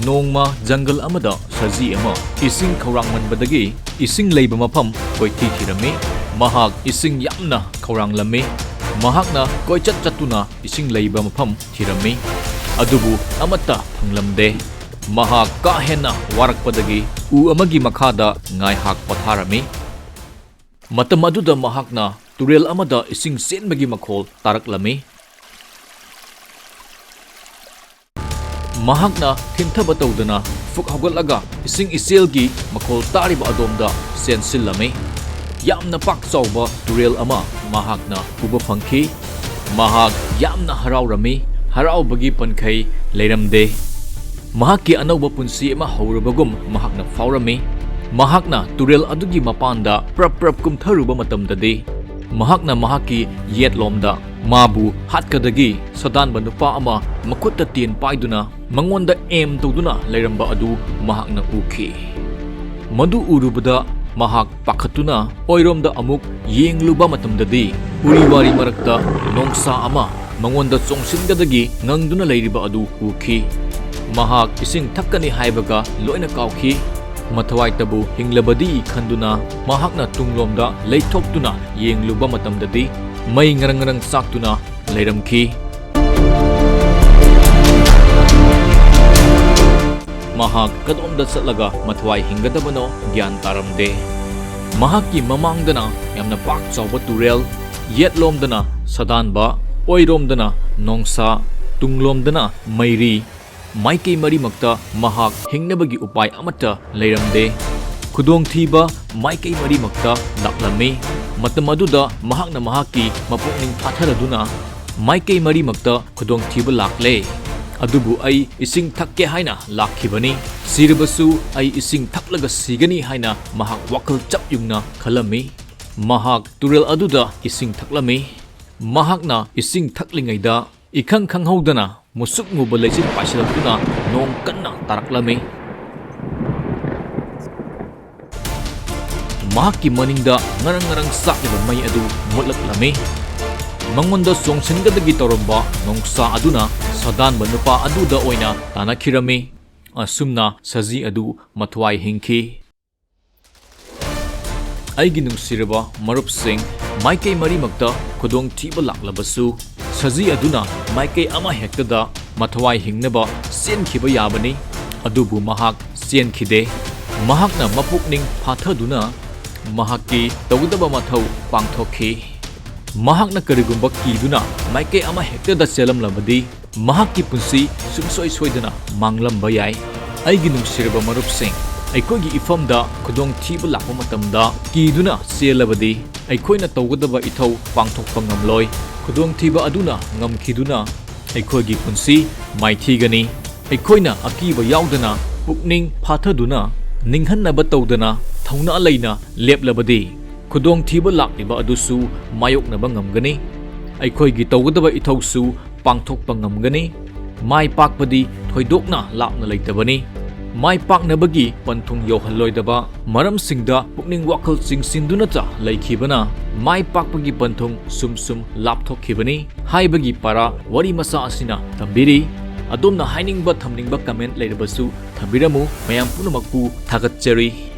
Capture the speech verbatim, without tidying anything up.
ꯅꯣꯡꯃ ꯖꯪꯒꯜ ꯑꯃꯗ ꯁꯖꯤ ꯑꯃ ꯏꯁꯤꯡ ꯈꯧꯔꯥꯡꯃꯟꯕꯗꯒꯤ ꯏꯁꯤꯡ ꯂꯩꯕ ꯃꯐꯝ ꯀꯣꯏꯊꯤ ꯊꯤꯔꯝꯃꯤ꯫ ꯃꯍꯥꯛ ꯏꯁꯤꯡ ꯌꯥꯝꯅ ꯈꯧꯔꯥꯡꯂꯝꯃꯤ꯫ ꯃꯍꯥꯛꯅ ꯀꯣꯏꯆꯠ ꯆꯠꯇꯨꯅ ꯏꯁꯤꯡ ꯂꯩꯕ ꯃꯐꯝ ꯊꯤꯔꯝꯃꯤ, ꯑꯗꯨꯕꯨ ꯑꯃꯠꯇ ꯐꯪꯂꯝꯗꯦ꯫ ꯃꯍꯥꯛ ꯀꯥ ꯍꯦꯟꯅ ꯋꯥꯔꯛꯄꯗꯒꯤ ꯎ ꯑꯃꯒꯤ ꯃꯈꯥꯗ ꯉꯥꯏꯍꯥꯛ ꯄꯣꯊꯥꯔꯝꯃꯤ꯫ ꯃꯇꯝ ꯑꯗꯨꯗ ꯃꯍꯥꯛꯅ ꯇꯨꯔꯦꯜ ꯑꯃꯗ ꯏꯁꯤꯡ ꯆꯦꯟꯕꯒꯤ ꯃꯈꯣꯜ ꯇꯥꯔꯛꯂꯝꯃꯤ꯫ ꯃꯍꯥꯛꯅ ꯊꯤꯟꯊꯕ ꯇꯧꯗꯅ ꯐꯨꯛ ꯍꯧꯒꯠꯂꯒ ꯏꯁꯤꯡ ꯏꯆꯦꯜꯒꯤ ꯃꯈꯣꯜ ꯇꯥꯔꯤꯕ ꯑꯗꯣꯝꯗ ꯆꯦꯟꯁꯤꯜꯂꯝꯃꯤ꯫ ꯌꯥꯝꯅ ꯄꯥꯛ ꯆꯥꯎꯕ ꯇꯨꯔꯦꯜ ꯑꯃ ꯃꯍꯥꯛꯅ ꯎꯕ ꯐꯪꯈꯤ꯫ ꯃꯍꯥꯛ ꯌꯥꯝꯅ ꯍꯔꯥꯎꯔꯝꯃꯤ꯫ ꯍꯔꯥꯎꯕꯒꯤ ꯄꯟꯈꯩ ꯂꯩꯔꯝꯗꯦ꯫ ꯃꯍꯥꯛꯀꯤ ꯑꯅꯧꯕ ꯄꯨꯟꯁꯤ ꯑꯃ ꯍꯧꯔꯕꯒꯨꯝ ꯃꯍꯥꯛꯅ ꯐꯥꯎꯔꯝꯃꯤ꯫ ꯃꯍꯥꯛꯅ ꯇꯨꯔꯦꯜ ꯑꯗꯨꯒꯤ ꯃꯄꯥꯟꯗ ꯄ꯭ꯔꯞ ꯄ꯭ꯔꯞ ꯀꯨꯝꯊꯔꯨꯕ ꯃꯇꯝꯗꯗꯤ, ꯃꯍꯥꯛꯅ ꯃꯍꯥꯛꯀꯤ ꯌꯦꯠꯂꯣꯝꯗ ꯃꯥꯕꯨ ꯍꯥꯠꯀꯗꯒꯤ ꯁꯥꯗꯥꯟꯕ ꯅꯨꯄꯥ ꯑꯃ ꯃꯈꯨꯠꯇ ꯇꯦꯟ ꯄꯥꯏꯗꯨꯅ ꯃꯉꯣꯟꯗ ꯑꯦꯝ ꯇꯧꯗꯨꯅ ꯂꯩꯔꯝꯕ ꯑꯗꯨ ꯃꯍꯥꯛꯅ ꯎꯈꯤ꯫ ꯃꯗꯨ ꯎꯔꯨꯕꯗ ꯃꯍꯥꯛ ꯄꯥꯈꯠꯇꯨꯅ ꯑꯣꯏꯔꯣꯝꯗ ꯑꯃꯨꯛ ꯌꯦꯡꯂꯨꯕ ꯃꯇꯝꯗꯗꯤ, ꯎꯔꯤꯋꯥꯔꯤ ꯃꯔꯛꯇ ꯅꯣꯡꯁꯥ ꯑꯃ ꯃꯉꯣꯟꯗ ꯆꯣꯡꯁꯤꯟꯒꯗꯒꯤ ꯉꯪꯗꯨꯅ ꯂꯩꯔꯤꯕ ꯑꯗꯨ ꯎꯈꯤ꯫ ꯃꯍꯥꯛ ꯏꯁꯤꯡ ꯊꯛꯀꯅꯤ ꯍꯥꯏꯕꯒ ꯂꯣꯏꯅ ꯀꯥꯎꯈꯤ꯫ ꯃꯊꯋꯥꯏꯇꯕꯨ ꯍꯤꯡꯂꯕꯗꯤ ꯈꯟꯗꯨꯅ ꯃꯍꯥꯛꯅ ꯇꯨꯡꯂꯣꯝꯗ ꯂꯩꯊꯣꯛꯇꯨꯅ ꯌꯦꯡꯂꯨꯕ ꯃꯇꯝꯗꯗꯤ, ꯃꯩ ꯉꯔꯪ ꯉꯔꯪ ꯆꯥꯛꯇꯨꯅ ꯂꯩꯔꯝꯈꯤ꯫ ꯃꯍꯥꯛ ꯀꯗꯣꯝꯗ ꯆꯠꯂꯒ ꯃꯊ꯭ꯋꯥꯏ ꯍꯤꯡꯒꯗꯕꯅꯣ ꯒ꯭ꯌꯥꯟ ꯇꯥꯔꯝꯗꯦ꯫ ꯃꯍꯥꯛꯀꯤ ꯃꯃꯥꯡꯗꯅ ꯌꯥꯝꯅ ꯄꯥꯛ ꯆꯥꯎꯕ ꯇꯨꯔꯦꯜ, ꯌꯦꯠꯂꯣꯝꯗꯅ ꯁꯥꯗꯥꯟꯕ, ꯑꯣꯏꯔꯣꯝꯗꯅ ꯅꯣꯡꯁꯥ, ꯇꯨꯡꯂꯣꯝꯗꯅ ꯃꯩꯔꯤ꯫ ꯃꯥꯏꯀꯩ ꯃꯔꯤꯃꯛꯇ ꯃꯍꯥꯛ ꯍꯤꯡꯅꯕꯒꯤ ꯎꯄꯥꯏ ꯑꯃꯠꯇ ꯂꯩꯔꯝꯗꯦ꯫ ꯈꯨꯗꯣꯡꯊꯤꯕ ꯃꯥꯏꯀꯩ ꯃꯔꯤꯃꯛꯇ ꯂꯥꯛꯂꯝꯃꯤ꯫ ꯃꯇꯝ ꯑꯗꯨꯗ ꯃꯍꯥꯛꯅ ꯃꯍꯥꯛꯀꯤ ꯃꯄꯨꯛꯅꯤꯡ ꯐꯥꯊꯔꯗꯨꯅ, "ꯃꯥꯏꯀꯩ ꯃꯔꯤꯃꯛꯇ ꯈꯨꯗꯣꯡꯊꯤꯕ ꯂꯥꯛꯂꯦ, ꯑꯗꯨꯕꯨ ꯑꯩ ꯏꯁꯤꯡ ꯊꯛꯀꯦ ꯍꯥꯏꯅ ꯂꯥꯛꯈꯤꯕꯅꯤ꯫ ꯁꯤꯔꯕꯁꯨ ꯑꯩ ꯏꯁꯤꯡ ꯊꯛꯂꯒ ꯁꯤꯒꯅꯤ" ꯍꯥꯏꯅ ꯃꯍꯥꯛ ꯋꯥꯈꯜ ꯆꯞ ꯌꯨꯡꯅ ꯈꯜꯂꯝꯃꯤ꯫ ꯃꯍꯥꯛ ꯇꯨꯔꯦꯜ ꯑꯗꯨꯗ ꯏꯁꯤꯡ ꯊꯛꯂꯝꯃꯤ꯫ ꯃꯍꯥꯛꯅ ꯏꯁꯤꯡ ꯊꯛꯂꯤꯉꯩꯗ, ꯏꯈꯪ ꯈꯪꯍꯧꯗꯅ ꯃꯨꯁꯨꯛ ꯃꯨꯕ ꯂꯩꯆꯤꯜ ꯄꯥꯏꯁꯤꯜꯂꯛꯇꯨꯅ ꯅꯣꯡ ꯀꯟꯅ ꯇꯥꯔꯛꯂꯝꯃꯤ꯫ ꯃꯍꯥꯛꯀꯤ ꯃꯅꯤꯡꯗ ꯉꯔꯪ ꯉꯔꯪ ꯆꯥꯛꯂꯤꯕ ꯃꯩ ꯑꯗꯨ ꯃꯨꯠꯂꯛꯂꯝꯃꯤ꯫ ꯃꯉꯣꯟꯗ ꯆꯣꯡꯁꯤꯟꯒꯗꯒꯤ ꯇꯧꯔꯝꯕ ꯅꯣꯡꯁꯥ ꯑꯗꯨꯅ ꯁꯥꯗꯥꯟꯕ ꯅꯨꯄꯥ ꯑꯗꯨꯗ ꯑꯣꯏꯅ ꯇꯥꯟꯅꯈꯤꯔꯝꯃꯤ꯫ ꯑꯁꯨꯝꯅ ꯁꯖꯤ ꯑꯗꯨ ꯃꯊ꯭ꯋꯥꯏ ꯍꯤꯡꯈꯤ꯫ ꯑꯩꯒꯤ ꯅꯨꯡꯁꯤꯔꯕ ꯃꯔꯨꯞꯁꯤꯡ, ꯃꯥꯏꯀꯩ ꯃꯔꯤꯃꯛꯇ ꯈꯨꯗꯣꯡꯊꯤꯕ ꯂꯥꯛꯂꯕꯁꯨ, ꯁꯖꯤ ꯑꯗꯨꯅ ꯃꯥꯏꯀꯩ ꯑꯃꯍꯦꯛꯇꯗ ꯃꯊ꯭ꯋꯥꯏ ꯍꯤꯡꯅꯕ ꯆꯦꯟꯈꯤꯕ ꯌꯥꯕꯅꯤ꯫ ꯑꯗꯨꯕꯨ ꯃꯍꯥꯛ ꯆꯦꯟꯈꯤꯗꯦ꯫ ꯃꯍꯥꯛꯅ ꯃꯄꯨꯛꯅꯤꯡ ꯐꯥꯊꯗꯨꯅ ꯃꯍꯥꯛꯀꯤ ꯇꯧꯒꯗꯕ ꯃꯊꯧ ꯄꯥꯡꯊꯣꯛꯈꯤ꯫ ꯃꯍꯥꯛꯅ ꯀꯔꯤꯒꯨꯝꯕ ꯀꯤꯗꯨꯅ ꯃꯥꯏꯀꯩ ꯑꯃꯍꯦꯛꯇꯗ ꯆꯦꯜꯂꯝꯂꯕꯗꯤ, ꯃꯍꯥꯛꯀꯤ ꯄꯨꯟꯁꯤ ꯁꯨꯡꯁꯣꯏ ꯁꯣꯏꯗꯅ ꯃꯥꯡꯂꯝꯕ ꯌꯥꯏ꯫ ꯑꯩꯒꯤ ꯅꯨꯡꯁꯤꯔꯕ ꯃꯔꯨꯞꯁꯤꯡ, ꯑꯩꯈꯣꯏꯒꯤ ꯏꯐꯝꯗ ꯈꯨꯗꯣꯡꯊꯤꯕ ꯂꯥꯛꯄ ꯃꯇꯝꯗ ꯀꯤꯗꯨꯅ ꯆꯦꯜꯂꯕꯗꯤ, ꯑꯩꯈꯣꯏꯅ ꯇꯧꯒꯗꯕ ꯏꯊꯧ ꯄꯥꯡꯊꯣꯛꯄ ꯉꯝꯂꯣꯏ꯫ ꯈꯨꯗꯣꯡꯊꯤꯕ ꯑꯗꯨꯅ ꯉꯝꯈꯤꯗꯨꯅ ꯑꯩꯈꯣꯏꯒꯤ ꯄꯨꯟꯁꯤ ꯃꯥꯏꯊꯤꯒꯅꯤ꯫ ꯑꯩꯈꯣꯏꯅ ꯑꯀꯤꯕ ꯌꯥꯎꯗꯅ, ꯄꯨꯛꯅꯤꯡ ꯐꯥꯊꯗꯨꯅ, ꯅꯤꯡꯍꯟꯅꯕ ꯇꯧꯗꯅ, ꯊꯧꯅꯥ ꯂꯩꯅ ꯂꯦꯞꯂꯕꯗꯤ, ꯈꯨꯗꯣꯡꯊꯤꯕ ꯂꯥꯛꯂꯤꯕ ꯑꯗꯨꯁꯨ ꯃꯥꯌꯣꯛꯅꯕ ꯉꯝꯒꯅꯤ꯫ ꯑꯩꯈꯣꯏꯒꯤ ꯇꯧꯒꯗꯕ ꯏꯊꯧꯁꯨ ꯄꯥꯡꯊꯣꯛꯄ ꯉꯝꯒꯅꯤ꯫ ꯃꯥꯏ ꯄꯥꯛꯄꯗꯤ ꯊꯣꯏꯗꯣꯛꯅ ꯂꯥꯞꯅ ꯂꯩꯇꯕꯅꯤ꯫ ꯃꯥꯏ ꯄꯥꯛꯅꯕꯒꯤ ꯄꯟꯊꯨꯡ ꯌꯧꯍꯜꯂꯣꯏꯗꯕ ꯃꯔꯝꯁꯤꯡꯗ ꯄꯨꯛꯅꯤꯡ ꯋꯥꯈꯜ ꯆꯤꯡꯁꯤꯟꯗꯨꯅꯇ ꯂꯩꯈꯤꯕꯅ ꯃꯥꯏ ꯄꯥꯛꯄꯒꯤ ꯄꯟꯊꯨꯡ ꯁꯨꯝ ꯁꯨꯝ ꯂꯥꯞꯊꯣꯛꯈꯤꯕꯅꯤ ꯍꯥꯏꯕꯒꯤ ꯄꯥꯔꯥ ꯋꯥꯔꯤ ꯃꯆꯥ ꯑꯁꯤꯅ ꯇꯝꯕꯤꯔꯤ꯫ ꯑꯗꯣꯝꯅ ꯍꯥꯏꯅꯤꯡꯕ ꯊꯝꯅꯤꯡꯕ comment ꯂꯩꯔꯕꯁꯨ ꯊꯝꯕꯤꯔꯝꯃꯨ꯫ ꯃꯌꯥꯝ ꯄꯨꯝꯅꯃꯛꯄꯨ ꯊꯥꯒꯠꯆꯔꯤ꯫